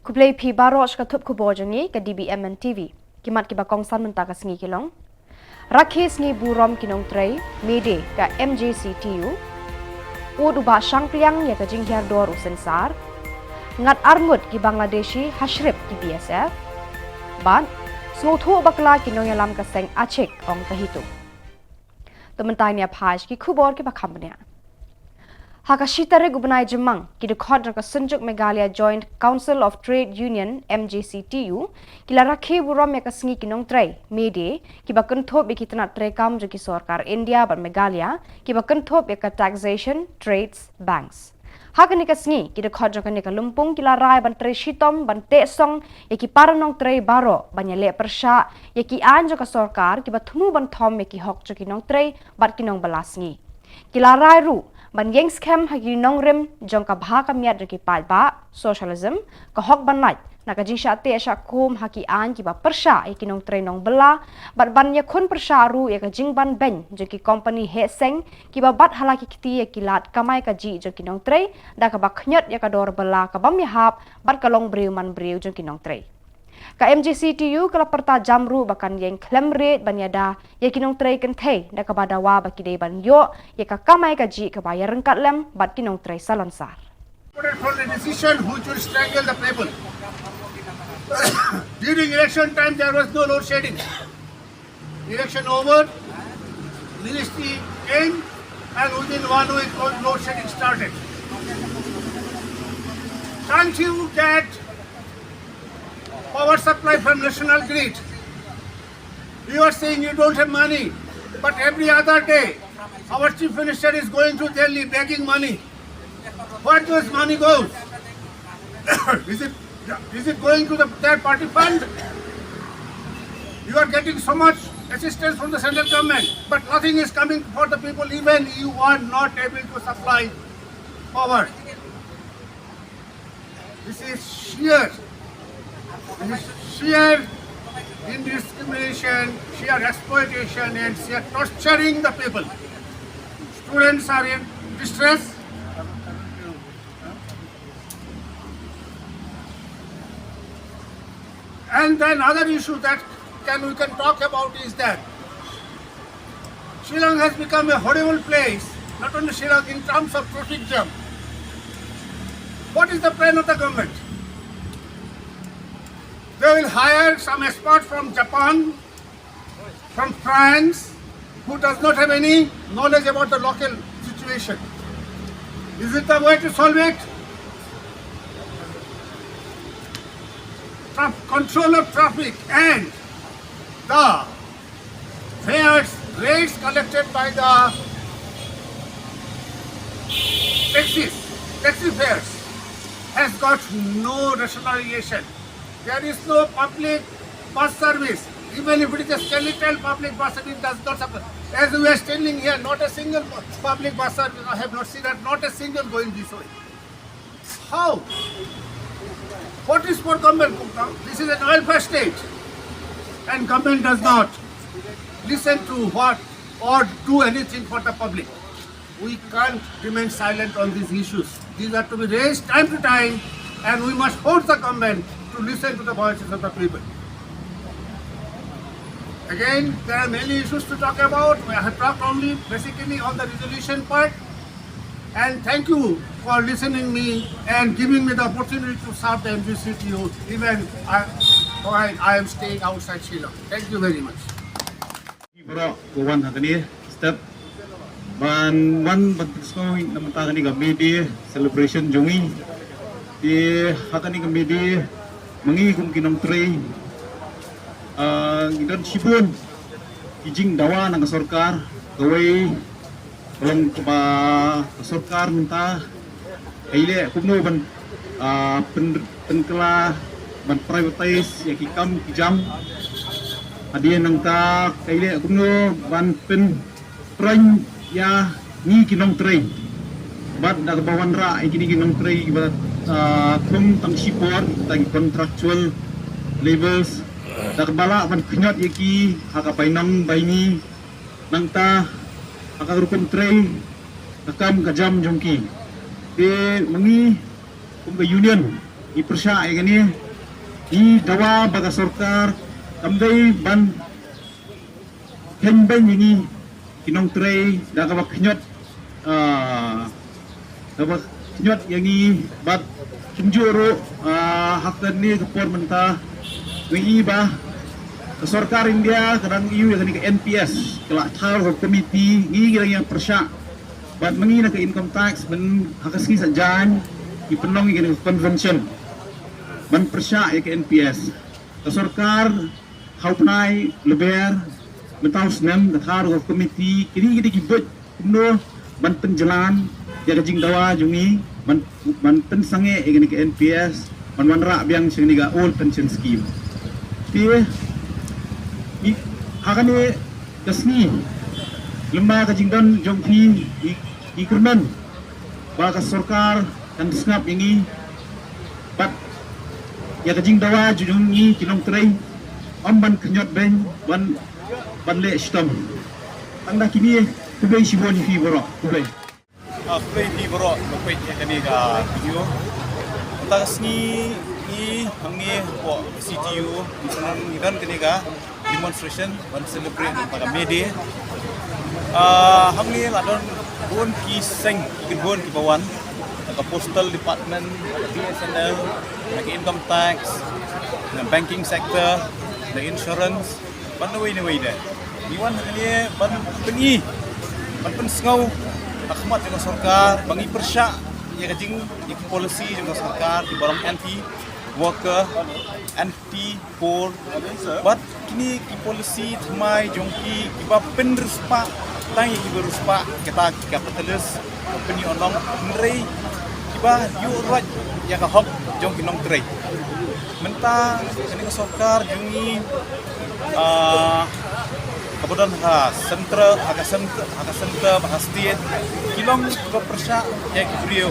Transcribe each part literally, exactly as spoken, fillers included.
Khublei phi baroh sha ka thup khubor jong ngi ka D B M N T V. Ki mat kiba kongsan mynta ka sngi ki long: Rakhe sngi burom ki nongtrei, May Day ka M J C T U. Ud u Bah Shangpliang ïa ka jinghiar dor u sensar. Ngat arngut ki Bangladeshi ha shrip ki B S F. Bad sngewthuh bakla ki nongïalam ka seng Achik, ong ka HITO. To mynta ngin ïa phai sha ki khubor kiba kham bniah. Ha ka shi tarik u bnai Jymmang, ki dkhot jong ka Synjuk Meghalaya Joint Council of Trade Union, M J C T U, ki la rakhe burom ïa ka sngi ki nongtrei, May Day, kiba kynthup ïa ki tnat treikam jong ki sorkar India bad Meghalaya, kiba kynthup ïa ka taxation, trades, banks. Ha kane ka sngi, ki dkhot jong kane ka lympung ki la rai ban trei shitom ban teh song ïa ki para nongtrei baroh ban ïaleh pyrshah ïa ki aiñ jong ka sorkar kiba thmu ban thom ïa ki hok jong ki nongtrei bad ki nongbylla sngi. Ki la rai ruh ban ïeng skhem ha ki nongrim jong ka bha ka miat jong ki paidbah, socialism, ka hok ban lait na ka jingshah teh shah kum ha ki aiñ kiba pyrshah ïa ki nongtrei nongbylla, bad ban ïakhun pyrshah ruh ïa ka jingban beiñ jong ki kompani heh seng kiba bat ha la ki kti ïa ki lad kamai kajih jong ki nongtrei da kaba khñiot ïa ka dor bylla ka bym ïahap bad ka long briew man briew jong ki nongtrei. Ka M J C T U ka la pyrta jam ruh ba kan ïeng khlem rieh ban ïada ïa ki nongtrei kynthei da kaba dawa ba ki dei ban ïoh ïa ka kamai kajih kaba ïaryngkat lem bad ki nongtrei salonsar. From the decision which will strangle the people. During election time, there was no load shedding. Election over, ministry came, and within one week, load load shedding started. Can't you get power supply from national grid? You are saying you don't have money, but every other day, our chief minister is going to Delhi begging money. Where those money goes? Is it, is it going to the, their party fund? You are getting so much assistance from the central government, but nothing is coming for the people, even you are not able to supply power. This is sheer, this is sheer indiscrimination, sheer exploitation, and sheer torturing the people. Students are in distress. And then other issue that can, we can talk about is that Shillong has become a horrible place, not only Shillong, in terms of traffic jam. What is the plan of the government? They will hire some expert from Japan, from France, who does not have any knowledge about the local situation. Is it the way to solve it? Traf-, control of traffic and the fares, rates collected by the taxis, taxi fares, has got no rationalization. There is no public bus service. Even if it is a skeletal public bus service, does not happen. As we are standing here, not a single pu-, public bus service, I have not seen that, not a single going this way. How? What is for government? This is an welfare state, and government does not listen to what or do anything for the public. We can't remain silent on these issues. These are to be raised time to time, and we must force the government to listen to the voices of the people. Again, there are many issues to talk about. I have talked only basically on the resolution part. And thank you for listening me and giving me the opportunity to serve the M J C T U, even I, while I am staying outside Shillong. Thank you very much. Baroh ko wan ha kane step ban wan ban pynsngew na mynta kane ka May Day celebration jong ngi. Te ha kane ka May Day ma ngi kum ki nongtrei, ah, ngi don shibun ki jingdawa na ka sorkar, kawei ka long kaba ka sorkar mynta ka ïaleh kumno ban, ah, pyn, pynkylla ban privatize ïa ki kam ki jam. Hadien nangta ka ïaleh kumno ban pynpra ïa ngi ki nongtrei. Bad da kaba wanrah ïa kine ki nongtrei kiba, ah, thung tang shipor, kita ki contractual labours. Da kaba lah ban khñiot ïa ki ha ka bainong baini. Nangta ha ka rukom trei, ka kam ka jam jong ki. Te ma ngi kum ka union Ngi pyrshah ïa kane, ngi dawa ba ka sorkar kam dei ban khein beiñ ïa ngi ki nongtrei da kaba khñiot, ah, kaba khñiot ïa ngi bad kumjuh ruh, ah, ha kane ka por mynta ngi i ba ka sorkar India ka dang ïa kane ka N P S ka la thar ka komiti ngi ki dang ïa pyrshah bad ma ngi na ka income tax ban ha ka sngi Saitjaiñ ngi pynlong ïa kane ka convention ban pyrshah ïa ka N P S. Ka sorkar ha u bnai Lber mynta u snem ka thar ka komiti kine ki dei ki buit kumno ban pynjlan ïa ka jingdawa jong ngi ban, ban pynsangeh ïa kane ka N P S ban wanrah biang sha kane ka old pension scheme. Te i ha kane ka sngi lymda ka jingdon jong phi i, i kyrmen ba ka sorkar kan sngap ïa ngi bad ïa ka jingdawa jong ngi ki nongtrei ym ban khñiot beiñ ban, ban leh shitom. Tang da kine khublei shibun ïa phi baroh, khublei. Ah, khublei ïa phi baroh ba peit ïa kane ka video. Mynta ka sngi ngi hangne hapoh C T U ngi don kane ka demonstration ban celebrate ïa ka May Day. Ah, hangne la don bun ki seng ki bun kiba wan, na ka postal department, na ka B S N L, na ka income tax, na banking sector, na insurance, ban wei na wei de. Ngi wan hangne ban pyni, ban pynsngew ha khmat jong ka sorkar ba ngi pyrshah ïa ka jing, ïa ki policy jong ka sorkar kiba long anti worker, anti poor. Bad kine ki policy thymmai jong ki kiba pynriewspah tang ïa kiba riewspah, kita ki capitalist company onong, hynrei kiba ïuh roit ïa ka hok jong ki nongtrei. Mynta kane ka sorkar jong ngi, ah, kaba don ha centre, ha ka centre, ha ka centre bad ha state ki long kiba pyrshah ïa ki briew,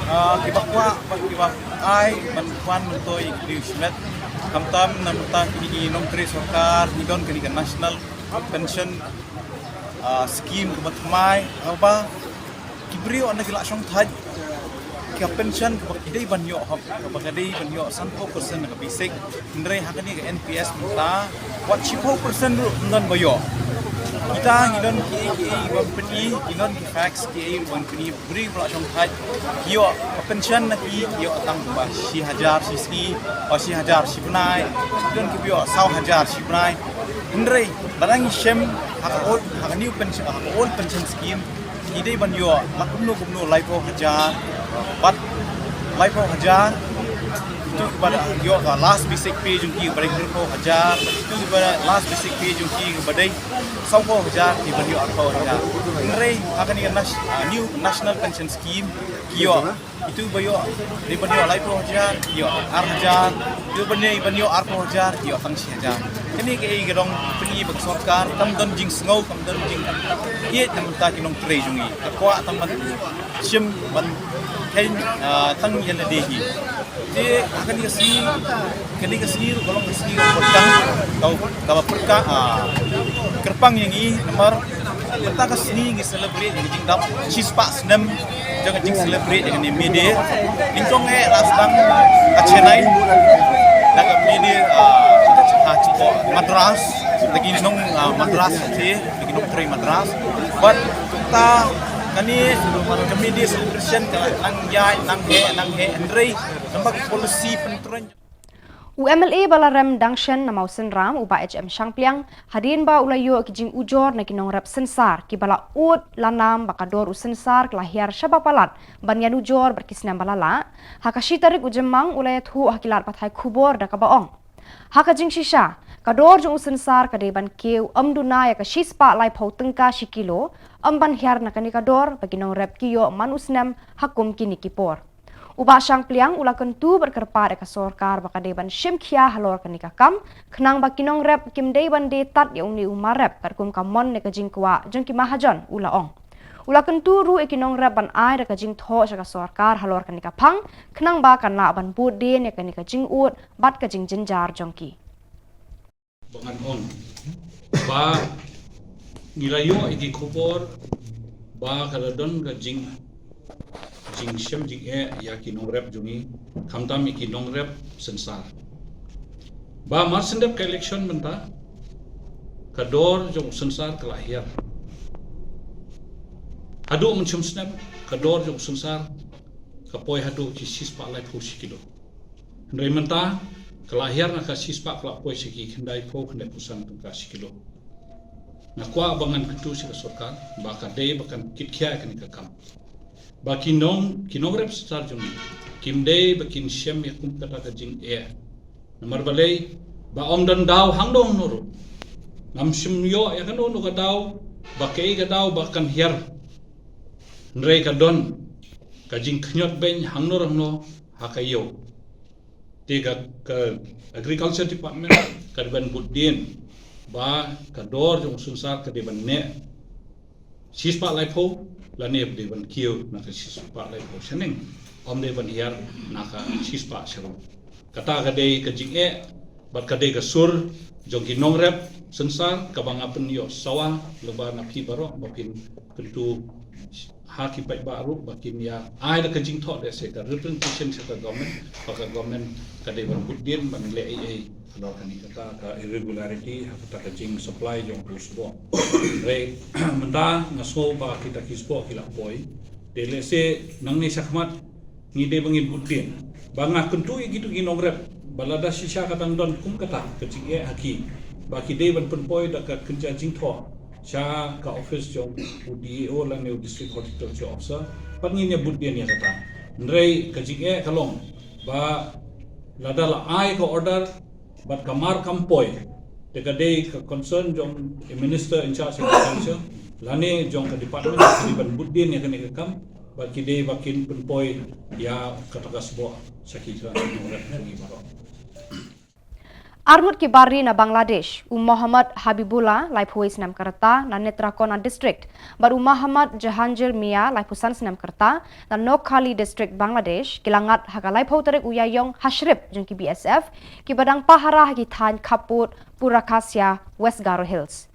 ah, kiba kwah bad kiba ai ban pan myntoi ïa ki briew shimet. Khamtam na mynta kine ki nongtrei sorkar ngi don kane ka national pension, ah, scheme kaba thymmai, kaba ki briew ynda ki la shong thait, ka pension kaba ki dei ban ïoh hok, kaba ka dei ban ïoh sanphew percent na ka basic. Hynrei ha kane ka N P S mynta wat shiphew percent ruh ym don ba ïoh. Kita ngi don kiei kiei ban pyni, ngi don ki facts kiei ban pyni, briew ba la shong thait ki ïoh ka pension na ki, ki ïoh tang ba shi hajar shi sngi, o shi hajar shi bnai, ki don kiba ïoh saw hajar shi bnai. Hynrei lada ngi shem ha ka old, ha ka new pension, ha ka old pension scheme, ki dei ban ïoh la kumno kumno laiphew hajar bad laiphew hajar. Itu ba da ïoh ka last basic pay jong ki ba dei hynriewphew hajar, itu ba da last basic pay jong ki ba dei sawphew hajar, ki ban ïoh arphew hajar. Hynrei ha kane ka nas-, ah, new national pension scheme ki ïoh, itu ba ïoh, dei ban ïoh laiphew hajar, ïoh ar hajar, itu ba dei ban ïoh arphew hajar, ïoh tang shi hajar. Kane kaei ka dang pyni ba ka sorkar kam don jingsngew, kam don jingïeit na ka bynta ki nongtrei jong ngi. Ka kwah tang ban shim ban kheiñ, ah, tang ïa lade hi. Te ha kane ka sngi, kane ka sngi ruh ka long ka sngi kaba pyrkhat, kaba, kaba pyrkhat, ah, kyrpang ïa ngi namar mynta ka sngi ngi celebrate ïa ka jingdap shispah snem jong ka jing celebrate ïa kane May Day. Nyngkong eh la sdang ha Chennai da ka May Day, ah, ha, ha Madras, da ki nong, ah, Madras te, da ki nongtrei Madras. Bad mynta kane ka May Day celebration ka nang ïaid, nang heh, nang heh, hynrei namar ka policy pyntrei. U M L A ba la rem dang shen na Mawsynram, u Bah H M Shangpliang, hadien ba u la ïoh ki jingujor na ki nongrep synsar kiba la ud la nam ba ka dor u synsar ka la hiar shaba palat ban ïanujor bad ki snem ba la leit. Ha ka shi tarik u Jymmang u la ïathuh ha ki lad pathai khubor da kaba ong, ha ka jingshisha ka dor jong u synsar ka dei ban kiew ym duna ïa ka shispah laiphew tyngka shi kilo, ym ban hiar na kane ka dor ba ki nongrep ki ïoh man u snem ha kum kine ki por. U Bah Shangpliang u la kyntu bad kyrpad ïa ka sorkar ba ka dei ban shim khia halor kane ka kam, khnang ba ki nongrep kim dei ban die tad ïa une u marep katkum ka mon ne ka jingkwah jong ki mahajon, u la ong. U la kyntu ruh ïa ki nongrep ban ai da ka jingthoh sha ka sorkar halor kane ka phang, khnang ba kan lah ban bud dien ïa kane ka jingud bad ka jingjynjar jong ki. Ba ngan ong ba ngi la ïoh ïa ki khubor ba ka la don ka jing, jingshem jingeh ïa ki nongrep jong ngi, khamtam ïa ki nongrep synsar. Ba mar shen dep ka election mynta, ka dor jong u synsar ka la hiar. Haduh mynshum snem, ka dor jong u synsar ka poi haduh ki shispah laiphew shi kilo. Hynrei mynta, ka la hiar na ka shispah, ka la poi sha ki khyndaiphew, khyndaiphew san tyngka shi kilo. Nga kwah ba ngan kyntu sha ka sorkar ba ka dei ba kan kitkhia ïa kane ka kam. Ba ki nong, ki nongrep synsar jong ngi kim dei ba kin shem ïa kum kata ka jingeh. Namar balei? Ba ym don daw hangno hangno ruh. Ngam shym ïoh ïa kano kano ka daw ba kaei ka daw ba kan hiar. Hynrei ka don ka jingkhñiot beiñ hangno hangno ha ka ïew. Te ka, ka Agriculture Department ka dei ban bud dien ba ka dor jong u synsar ka dei ban neh shispah laiphew, lane dei ban kiew na ka shispah laiphew shaneng, ym dei ban hiar na ka shispah sharum. Kata ka dei ka jingeh bad ka dei ka sur jong ki nongrep synsar kaba nga pynïohsngew lyngba na phi baroh ba phin kyntu ha ki paidbah ruh ba kin ïa ai da ka jingthoh da se ka representation sha ka government, ba ka government ka dei ban bud dien ban leh ei ei halor kane kata ka irregularity ha kata ka jingsupply jong u sboh. Hynrei mynta nga sngew ba kita ki sboh ki la poi. Te lehse nangne shakhmat ngi dei ba ngin bud dien. Ba nga kyntu ïa kitu ki nongrep ba lada shisha ka dang don kum kata ka jingeh ha ki, ba ki dei ban pynpoi da ka kynja jingthoh sha ka office jong u D E O lane u District Horticulture Officer, bad ngin ïa bud dien ïa kata. Hynrei ka jingeh ka long ba lada la ai ka order bad ka mar kam poi, te ka dei ka concern jong i Minister in charge of Agriculture lane jong ka department ki dei ban bud dien ïa kane ka kam, bad ki dei ba kin pynpoi ïa kata ka sboh sha ki nongrep jong ngi baroh. Arngut ki bar ri na Bangladesh, u Mohammad Habibullah, laiphew snem ka rta, na Netrakona District, bad u Mohammad Jahangir Mia, laiphew san snem ka rta, na Noakhali District, Bangladesh, ki la ngat ha ka laiphew tarik u Ïaïong ha shrip jong ki B S F kiba dang pahara ha ki thaiñ khappud Purakasia, West Garo Hills.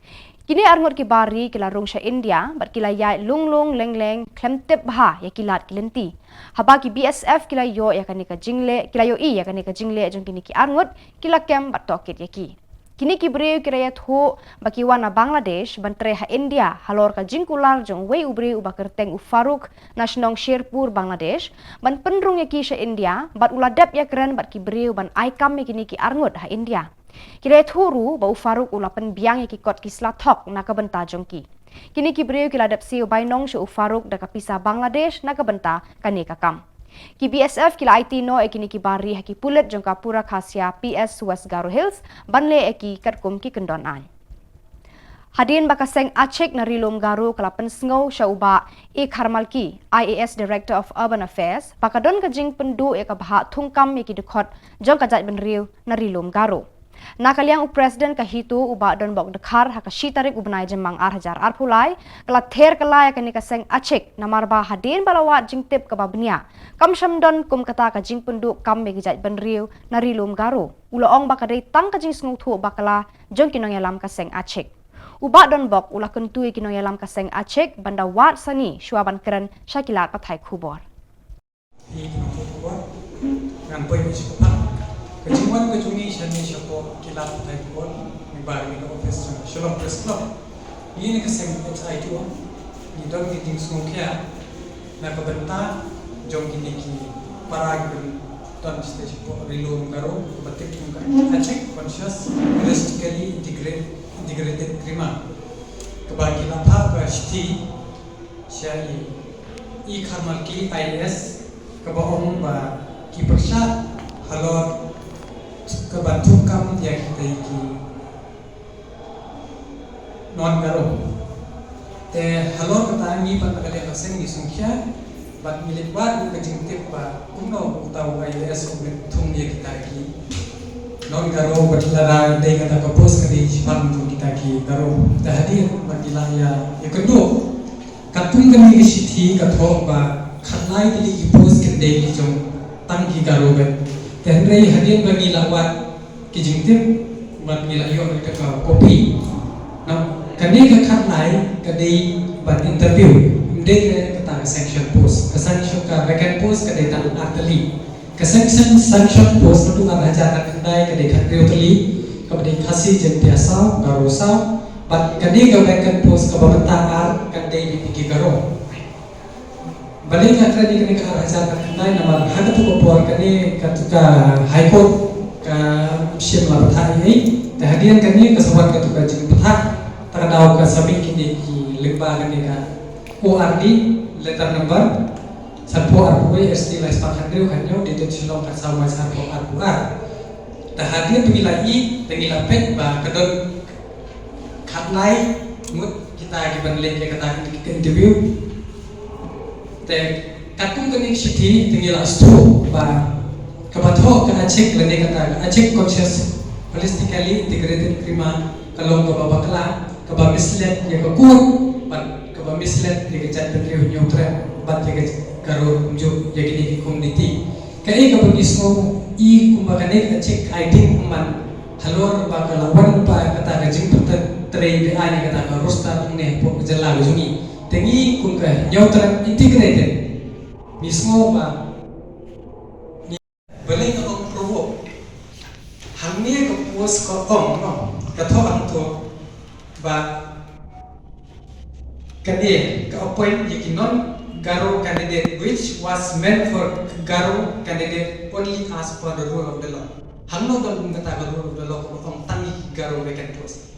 Kine arngut ki bar ri ki la rung sha India bad ki la ïaid lung lung leng leng khlem tip bha ïa ki lad ki lynti. Haba ki B S F ki la ïoh ïa kane ka jingleh, ki la ïohi ïa kane ka jingleh jong kine ki arngut, ki la kem bad tohkit ïa ki. Kine ki briew ki la ïathuh ba ki wan na Bangladesh ban trei ha India halor ka jingkular jong uwei u briew uba kyrteng u Farooq na shnong Sherpur, Bangladesh, ban pynrung ïa ki sha India bad u la dep ïakren bad ki briew ban ai kam ïa kine ki arngut ha India. Ki la ïathuh ruh ba u Farooq u la pynbiang ïa ki kot ki sla thok na ka bynta jong ki. Kine ki briew ki la dep siew bainong sha u Farooq da ka pisa Bangladesh na ka bynta kane ka kam. Ki B S F ki la aiti noh ïa kine ki bar ri ha ki pulit jong ka Purakasia P S West Garo Hills ban leh ïa ki katkum ki kyndon aiñ. Hadien ba ka seng Achik na Ri Lum Garo ka la pynsngew sha u Bah A Kharmalki, I A S Director of Urban Affairs, ba ka don ka jingpynduh ïa ka bhah thungkam ïa ki dkhot jong ka jaitbynriew na Ri Lum Garo. Na ka liang u President ka HITO u Bah Donbok Dkhar ha ka shi tarik u bnai Jymmang ar hajar arphew lai, ka la ther kylla ïa kane ka seng Achik, namar ba hadien ba la wad jingtip kaba bniah, kam shym don kum kata ka jingpynduh kam ïa ki jaitbynriew na Ri Lum Garo. U la ong ba ka dei tang ka jingsngewthuh bakla jong ki nongïalam ka seng Achik. U Bah Donbok u la kyntu ïa ki nongïalam ka seng Achik ban da wad sani shuwa ban kren sha ki lad pathai khubor. Hi ki nongthoh khubor, ngan poi mih sha ka phang. Ka jingwan ka jong ngi shane shapoh ki lad pathai khubor, ngi bar ngi na office jong Shillong Press Club. Ngi na ka seng H I T O, ngi don ki jingsngewkhia na ka bynta jong kine ki para kiba don shatei shapoh Ri Lum Garo, kaba tip kum ka Achik Conscious Holistically Integra-, Integrated Grima, kaba ki la phah ka shithi sha i, i Kharmalki I A S, kaba ong ba ki pyrshah halor ka ban thungkam ïa kita ki non Garo. Te halor kata ngi pat na ka liang ka seng ngi sngewkhia bad ngi leit wad ka jingtip ba kumno uta u I A S u leit thung ïa kita ki non Garo, bad lada dei kata ka post ka dei shaphang jong kita ki Garo. Te hadien ba ngi la ïa, ïakynduh, katkum kane ka shithi ka thoh ba khatlai tylli ki post ki dei ki jong tang ki Garo beit. Te hynrei hadien ba ngi la wad ki jingtip bad ngi la ïoh ïa ka copy. Na kane ka khatlai ka dei ban interview, ym dei ka kata Sanction post. Ka sanction ka vacant post ka dei tang ar tylli. Ka sanction, sanction post naduh ar hajar khatkhyndai ka dei khathynriew tylli, kaba dei Khasi Jaiñtia saw, Garo saw, bad kane ka vacant post kaba mynta ar ka dei ïa ki Garo. Balei nga kren ïa kane ka ar hajar khatkhyndai namar ha katu ka por kane katu ka High Court kam shym la bthah ei ei. Te hadien kane ka sa wan katu ka jingpynbthah, ta ka daw ka sa mih kine ki lyngba kane ka O R D, letter number sanphew arphew wei S T lai spah khathynriew khathynñiew, dated Shillong khatsaw March arphew arphew ar. Te hadien ba ngi la ïohi, te ngi la peit ba ka don khatlai ngut kita kiban leit ïa kata ka interview. Te katkum kane ka shithi te ngi la sngewthuh ba kaba thoh ka Achik lane kata ka Achik Conscious Holistically Integrated Crime ka long kaba bakla, kaba mislead ïa ka court bad kaba mislead ïa ka jaitbynriew Hynñiewtrep bad ïa ka Garo kumjuh ïa kine ki community. Kaei kaba ngi sngew i kumba kane ka Achik ka ai ding man halor ba ka la wan ba kata ka jingpyntrei ba ai ïa kata ka roster hangne hapoh ka jylla ka jong ngi. Te ngi kum ka Hynñiewtrep Integrated ngi sngew ba ngi, balei nga ong provoke? Hangne ka post ka ong, no, ka thoh hangto ba kane ka appoint ïa ki non Garo candidate, which was meant for Garo candidate only as per the rule of the law. Hangno don kata ka rule of the law kaba ong tang ïa ki Garo vacant post?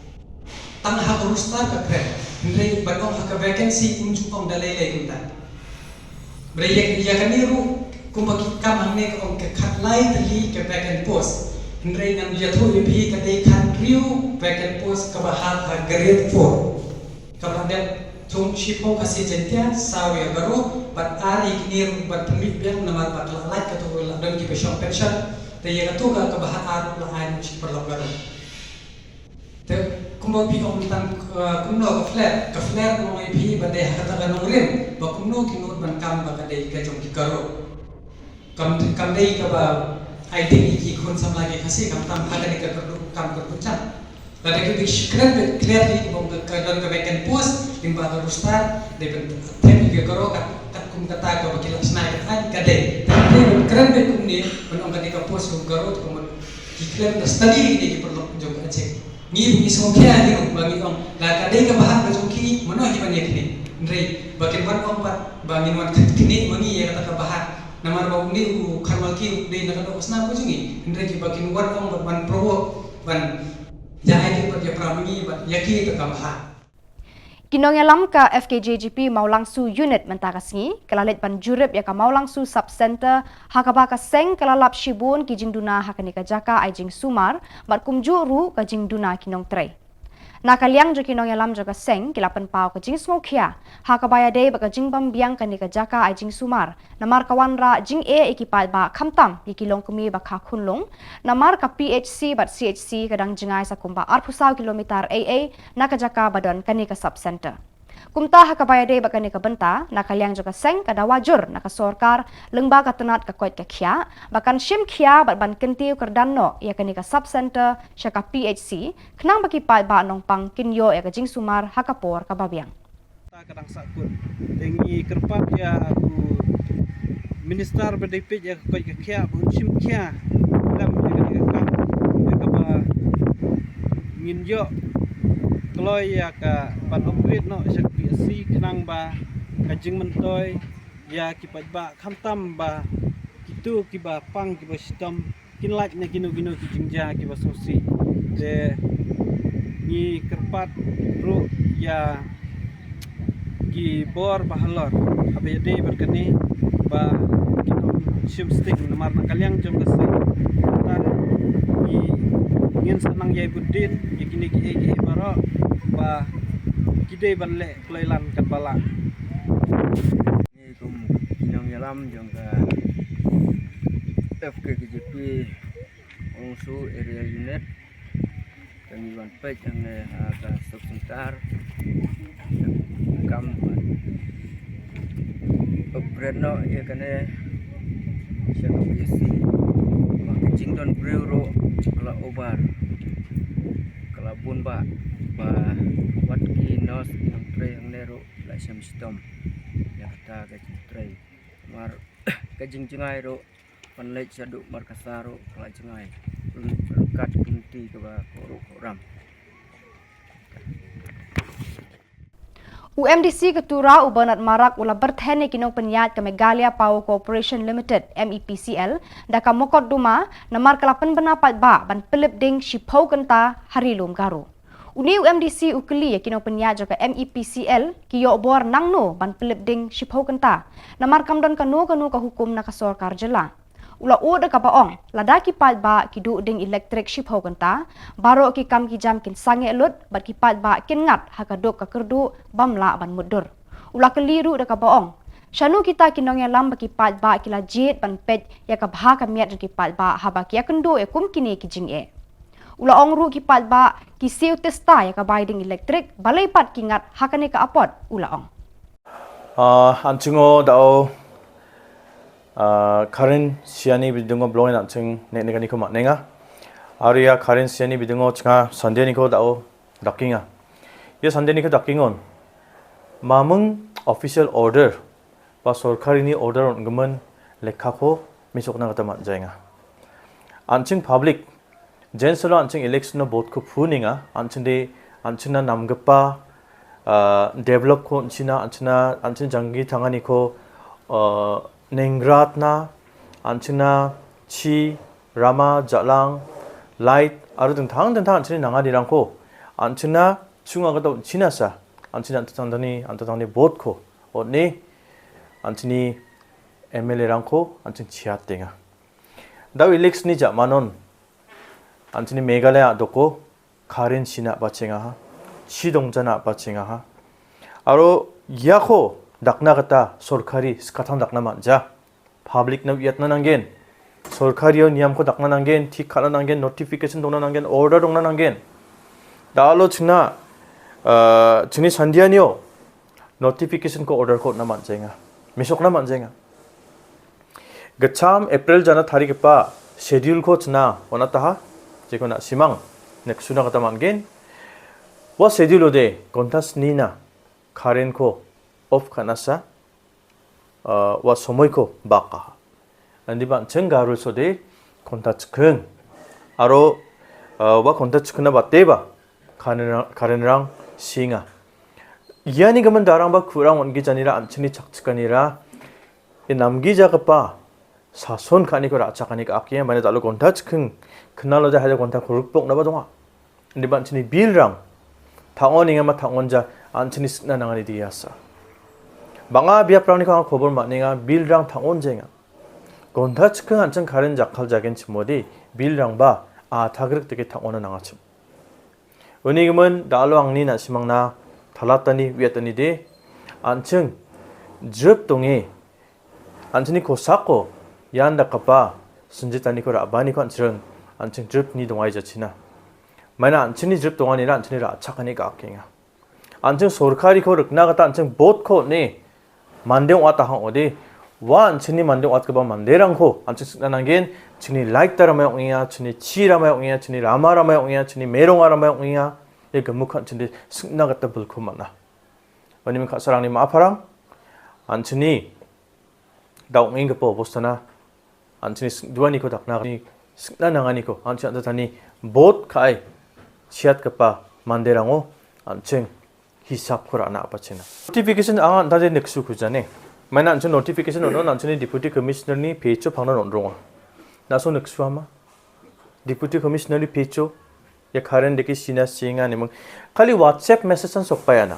Tang ha ka roster ka kren, hynrei ban ong ha ka vacancy um ju ong da lei lei kumta. Hynrei ïa, ïa kane ruh kumba ki kam hangne ka ong ka khatlai tylli ka vacant post. Hynrei ngan ïathuh ïa phi ka dei khathynriew vacant post kaba hap ha grade four. Kaba la dep thung shiphew Khasi Jaiñtia, saw ïa Garo bad ar ïa kine ruh ban pynmih biang namar ba ka la lait katu la don kiba shong pension. Te ïa katu ka kaba hap ar ruh la ai shi paralok Garo. Te kumba phi ong tang, eh, kumno ka flare, ka flare ong ïa phi ba dei ha kata ka nongrim ba kumno ki nud ban kam ba ka dei ka jong ki Garo. Kam, kam dei kaba ai ding ïa ki khun samla ki Khasi, khamtam ha kane ka kyrduh kam kyrduh jam. Lada ki bishkren bit clearly ba ka, ka don ka vacant post lyngba ka roster, dei ban them ïa ki Garo kat, katkum kata kaba ki la shna ïa ka aiñ ka dei. Te dei ban kren bit kumne ban ong kane ka post ka Garo, te kumno ki kren da study ïa ki paralok jong ka Achik. Ngi ba ngi sngewkhia hi ruh ba ngi ong la ka dei kaba hap ka jong ki, mano hi ban ïa kine. Hynrei ba kin wan ong pat ba ngin wan kit kine ma ngi ïa kata kaba hap. Namar ba une u Kharmalki u dei na ka doh ka snam ka jong ngi. Hynrei ki ba kin wan ong bad ban provoke ban ïa ai kit bad ïa pra ma ngi bad ïa ki kata kaba hap. Ki nongïalam ka F K J G P Mawlangsu Unit mynta ka sngi ka la leit ban jurip ïa ka Mawlangsu Sub Centre, ha kaba ka seng ka la lap shibun ki jingduna ha kane ka jaka ai jingsumar bad kumjuh ruh ka jingduna ki nongtrei. Na ka liang jong ki nongïalam jong ka seng ki la pynpaw ka jingsngewkhia ha kaba ïadei bad ka jingbym biang kane ka jaka ai jingsumar, namar ka wanrah jingeh ïa ki paidbah khamtam ïa ki longkmie ba kha khunlung, namar ka P H C bad C H C ka dang jngai sa kumba arphew saw kilometer ei ei na ka jaka ba don kane ka Sub Centre. Kumta ha kaba ïadei bad kane ka bynta, na ka liang jong ka seng ka dawa jur na ka sorkar lyngba ka tnat ka koit ka khiah ba kan shim khia bad ban kyntiew kyrdan noh ïa kane ka Sub Centre sha ka P H C, khnang ba ki paidbah nongpang kin ïoh ïa ka jingsumar ha ka por kaba biang. Ta ka dang sahkut. Te ngi kyrpad ïa u Minister ba dei peit ïa ka koit ka khiah ba un shim khia lem ïa kane ka kam, ïa kaba ngin ïoh kloi ïa ka ban upgrade noh sha ka P H C, khnang ba ka jingmyntoi ïa ki paidbah khamtam ba kito kiba pang kiba shitom kin lait na kino kino ki jingjia kiba sngewsih. Te ngi kyrpad ruh ïa ki bor ba halor haba ïadei bad kane ba kin ym shim sting, namar na ka liang jong ka seng ta ngi, ngin sa nang ïai bud dien ïa kine kiei kiei baroh ba ki dei ban leh kloi lan katba lah. Ngi kum ki nongïalam jong ka F K K J P Mawlangsu Area Unit, ka ngi wan peit hangne ha ka Sub Centre. Kam ban upgrade noh ïa kane sha ka P H C. Ba ka jingdon briew ruh ka la over, ka la bun bha, ba wat ki nurse ki nongtrei hangne ruh la shem shitom. Ïa Kata ka jingtrei. Mar ka jingjngai ruh, ban leit shaduh markasa ruh ka la jngai. Run, ryngkat kumti kaba koruh koram. U M D C ka Tura, u Bernard Marak, u la pyrthen ïa ki nongpynïaid ka Meghalaya Power Corporation Limited, M E P C L, da ka mokotduma, namar ka la pynbna paidbah ban pynlip ding shiphew kynta ha Ri Lum Garo. Une u M D C u kylli ïa ki nongpynïaid jong ka M E P C L, ki ïoh bor nangno ban pynlip ding shiphew kynta, namar kam don kano kano ka hukum na ka sorkar jylla. U la ud da kaba ong, lada ki paidbah ki duh ding elektrik shiphew kynta, baroh ki kam ki jam kin sangeh lut, bad ki paidbah kin ngat ha ka duk ka kyrduh bym lah ban mutdur. U la kylli ruh da kaba ong, shano kita ki nongïalam ba ki paidbah ki la jied ban peit ïa ka bha ka miat jong ki paidbah haba ki ïakynduh ïa kum kine ki jingeh. U la ong ruh ki paidbah ki siew tista ïa ka bai ding elektrik, balei pat ki ngat ha kane ka apot, u la ong. Ah, an chingo dau, ah, Karen Siani bidungo blong an ching ne ne kani ko ma nenga. Aria Karen Siani bidungo chinga Sunday ni ko dau dakinga. Ye Sunday ni ko dakingon. Mamung official order, ba sorkari ni order on gemen lekha ko misok na kata mat jainga. An ching public, jenselo an ching election no vote ko phuninga, an ching de, an ching na namgepa, ah, develop ko an ching na, an ching na, an ching janggi thangani ko, ah, nengrat na, an ching na chi, rama, jalang, light, aru dengthang dengthang an ching nangani rang ko, an ching na, chunga kata an ching na sa, an ching na an tang ni, an tang ni vote ko, o ne, an ching ni M L A rang ko, an ching chiat tenga. Dau election ni ja manon. An chini Meghalaya doko, Karen sina ba chenga ha. Chidong jana ba chenga ha. Aro yako dakna kata sorkari skathang dakna manja. Public na yatna nanggen. Sorkari o niyam ko dakna nanggen, thik khana nanggen, notification dongna nanggen, order dongna nanggen. Dalo china, uh, chini sandia nio. Notification ko order ko na man jenga. Misok na man jenga. Gacham April jana tarik pa schedule ko chna wana taha. Jeko na simang. Nek suna kata man gen. Wa schedule ode kontas nina. Karen ko off kana sa. Uh, wa somoy ko baka. Andi ban cheng garu sode konta chkeng. Aro, uh, wa konta chkeng na bate ba. Karen rang, karen rang singa. Yani gaman darang ba kurang on gi janira an chini chak chkanira. Inam gi ja kapa. Sason kani ko ra chak kani ka akia. Bane talo konta chkeng. Kenalo ja haja konta kuruk pok na ba donga. Ndi ban chini bil rang. Thangon inga ma thangon ja an chini sikna nangani di yasa. Banga biap rang ni ko khobor ma ninga bil rang thangon jenga. Gontha chikeng an cheng karen jakhal jagen chimodi bil rang ba a thagrik teke thangon nanga chim. Uni gemen da alo angni na simang na thalat tani wiat tani de an cheng jrep tonge. An chini ko sako yan da kapa senjita ni ko ra bani ko an cheng an cheng jrep ni dongai ja china. Maina an chini jrep tonga ni ra an chini ra chak ani ka akenga. An cheng sorkari ko rikna kata an cheng bot ko ne mande ong ata hang ode. Wa an chini mande ong at kaba mande rang ko an cheng sikna nanggen chini light ta ramai ong ia chini chi ramai ong ia chini rama ramai ong ia chini merong ramai ong ia. Ye gemuk an chini sikna kata bul ko mana. Wani mengka sarang ni ma parang an chini daung ing kepo bostana. An chini dua ni ko dakna ni sikna nanga ni ko an chini tani bot kai chiat kepa mande rango an cheng hisap ko rana apa chena. Notification ang an tade neksu kujane. Maina an chini notification on an chini deputy commissioner ni pecho pangna non ronga. Na so neksu ama. Deputy commissioner ni pecho ya karen deki sina singa ni mung. Kali WhatsApp message an sokpayana.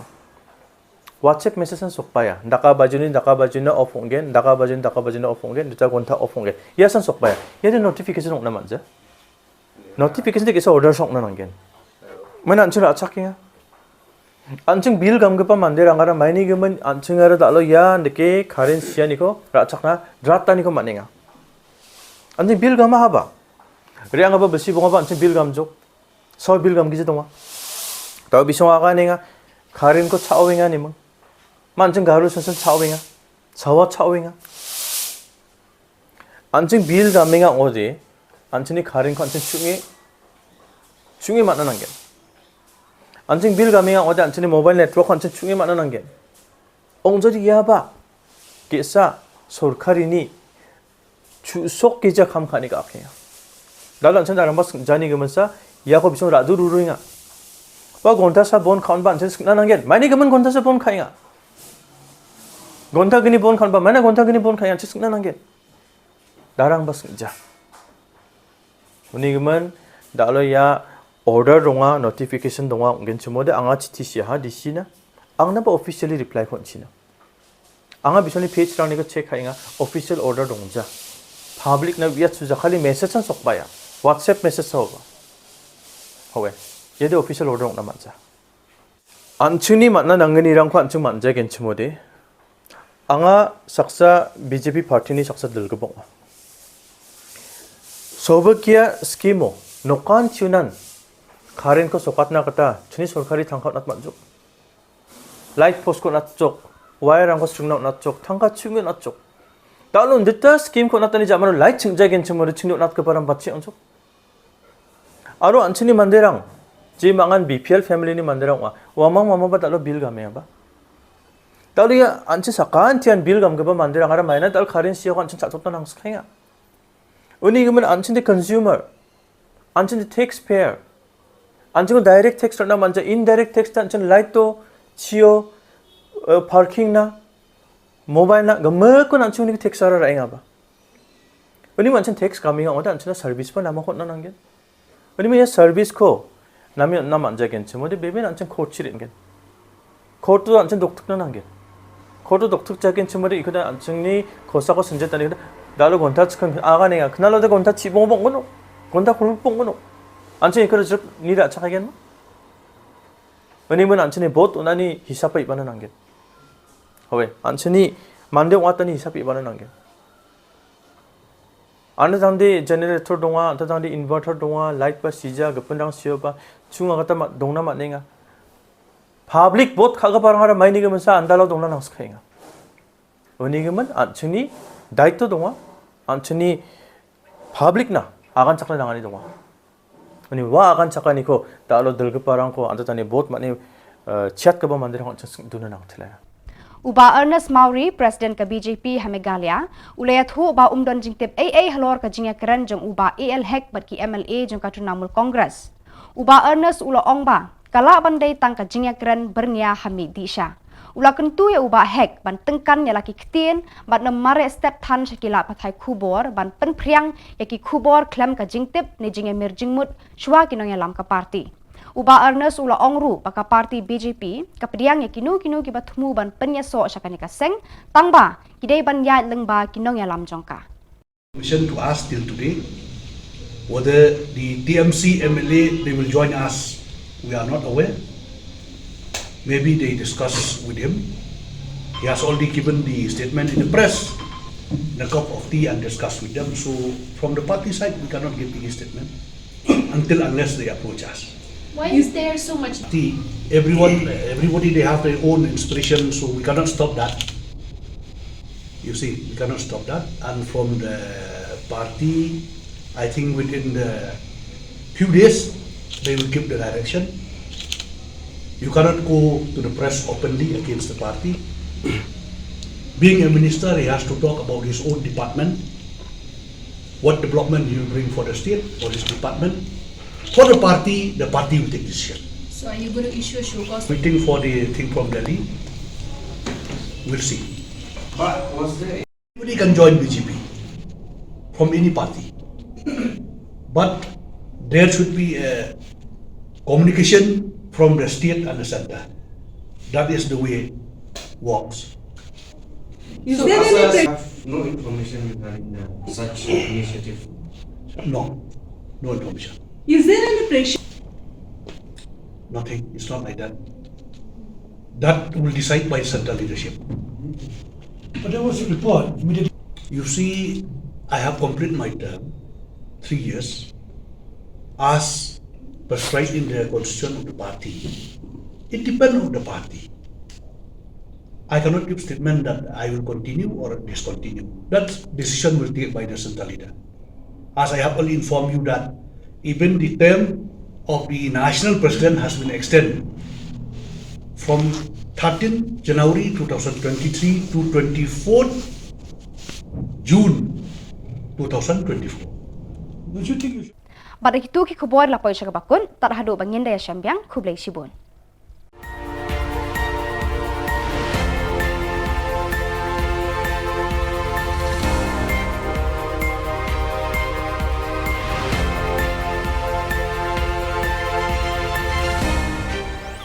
WhatsApp message an sokpaya. Daka bajuni, daka bajuni off onggen, daka bajuni, daka bajuni off onggen, dita gonta off onggen. Ya san sokpaya. Ya de notification ong naman ja. Notification de kisa order sok na nanggen. Mana anching ra achak ya. Anching bil gam gepa mande rangara maini gemen anching ara dalo ya deke karen sia niko ra achak na drata niko maninga. Anching bil gam haba. Riang apa besi bonga ba anching bil gam jok. Saw bil gam gije tongwa. Taw bisong aga ninga. Karen ko chaw winga ni mung. Man ching garu sen sen chaw winga. Sawa chaw winga. An ching bil gam minga ngode. An chini karen ko an ching chungi. Chungi mana nanggen. An ching bil gam minga ngode an chini mobile network ko an ching chungi mana nanggen. Ong jadi ya ba. Kisa sorkari ni chu sok ki ja kham khani ka khe. Dalan chan dalam bas jani ga mansa ya ko bisong radu ruru nga. Ba gonta sa bon khaun ban chan sukna nanggen. Mani ga man gonta sa bon khai nga. Gonta gini bon khaun ba mana gonta gini bon khai nga chan sukna nanggen. Darang bas ja. Uni ga man dalo ya order donga notification donga gen chumode anga chiti siha di sina. Ang na ba officially reply kon china. Anga bisoni page rang ni ko check hai nga official order dong ja. Public na wiat su ja khali message an sok ba ya. WhatsApp message sa ba. Hawe. Yede official order dong na man ja. Anchuni man na nangani rang ko anchung man ja gen chumode. Anga saksa B J P party ni saksa dil gebong. Soba kia skimo nokan chunan. Karen ko sokat na kata chuni sorkari thangkot nat manjuk. Light post ko nat chok, wire rang ko string nat chok, thangka chungi nat chok. Talun dita scheme ko nat tani jamano light ching jagen chimo de ching nat ke param bat ching chok. Aro anchini manderang, ji mangan B P L family ni manderang wa, wamang mama ba talo bill game ba. Talo ya anchi sakan tian bill gam ke ba manderang ara maina tal karen siya ko anchin chatot na nang skhenga. Uni gimen anchin de consumer, anchin de taxpayer, anchin ko direct tax na manja indirect tax ta anchin light to, chio, eh, parking na, mobile na, gama ko anchin ni tax ara ra inga ba. Uni man anchin tax kami nga ota anchin service pa nama ko na nanggen. Uni man ya service ko, nami nama jagen chimo de bebe anchin court chirin gen. Khoto anchin doktuk na nanggen. Khoto doktuk jagen chimo de ikoda anchin ni khosa ko senjata ni da lo gonta chikon aga ne khna lo de gonta chi bong bong gono. Gonta khul bong gono. Anchin ikoda jep ni da chakagen. Ani mun anchin ni bot unani hisap pa ibana nanggen. Hawe, anchin ni mande watani hisap ibana nanggen. Anda tangde generator donga, anda tangde inverter donga, light ba sija, gependang sio ba, chunga kata ma dongna ma nenga. Public bot khaga parang ara maini gemen sa anda lo dongna nang skhainga. Uni gemen anchini daito donga, anchini public na agan chakna nangani donga. Uni wa agan chakani ko ta lo delge parang ko anda tani bot mani, eh, chat kaba mandir ko anchini duna nang thilaya. Uba Ernest Mawrie, President ka B J P ha Meghalaya, u la ïathuh ba um don jingtip ei ei halor ka jingïakren jong u Bah A L Hek bad ki M L A jong ka Trinamool Congress. U Bah Ernest u la ong ba ka lah ban dei tang ka jingïakren byrngia ha mih dih sha. U la kyntu ïa u Bah Hek ban tyngkan ïa la ki ktien bad nym mareh step than sha ki lad pathai khubor ban pynphriang ïa ki khubor khlem ka jingtip ne jingïamir jingmut shuwa ki nongïalam ka party. U Bah Ernest u la ong ruh ba ka party B J P ka pdiang ïa kino kino kiba thmu ban pynïasoh sha kane ka seng, tang ba ki dei ban ïaid lyngba ki nongïalam jong ka. Question to us till today, whether the T M C M L A, they will join us, we are not aware. Maybe they discuss with him. He has already given the statement in the press, in a cup of tea and discuss with them. So from the party side, we cannot give any statement until unless they approach us. Why is there so much? See, everyone, everybody, they have their own inspiration, so we cannot stop that. You see, we cannot stop that. And from the party, I think within the few days, they will give the direction. You cannot go to the press openly against the party. Being a minister, he has to talk about his own department. What development he will bring for the state, for his department. For the party, the party will take decision. So are you going to issue a show cause? Waiting for the thing from Delhi. We'll see. But was there Anybody can join B J P from any party. But there should be a communication from the state and the center. That is the way it works. Is So, there any Asa, pre- have no information regarding the, such initiative? No, no information. Is there any pressure? Nothing. It's not like that. That will decide by central leadership. But there was a report immediately. You see, I have completed my term, three years, as prescribed in the constitution of the party. It depends on the party. I cannot give statement that I will continue or discontinue. That decision will take by the central leader. As I have already informed you that even the term of the national president has been extended from thirteenth January two thousand twenty-three to twenty-fourth June two thousand twenty-four. Bad da kitu ki khubor la poi sha kaba kut, tad haduh ba ngin da ïashem biang, khublei shibun.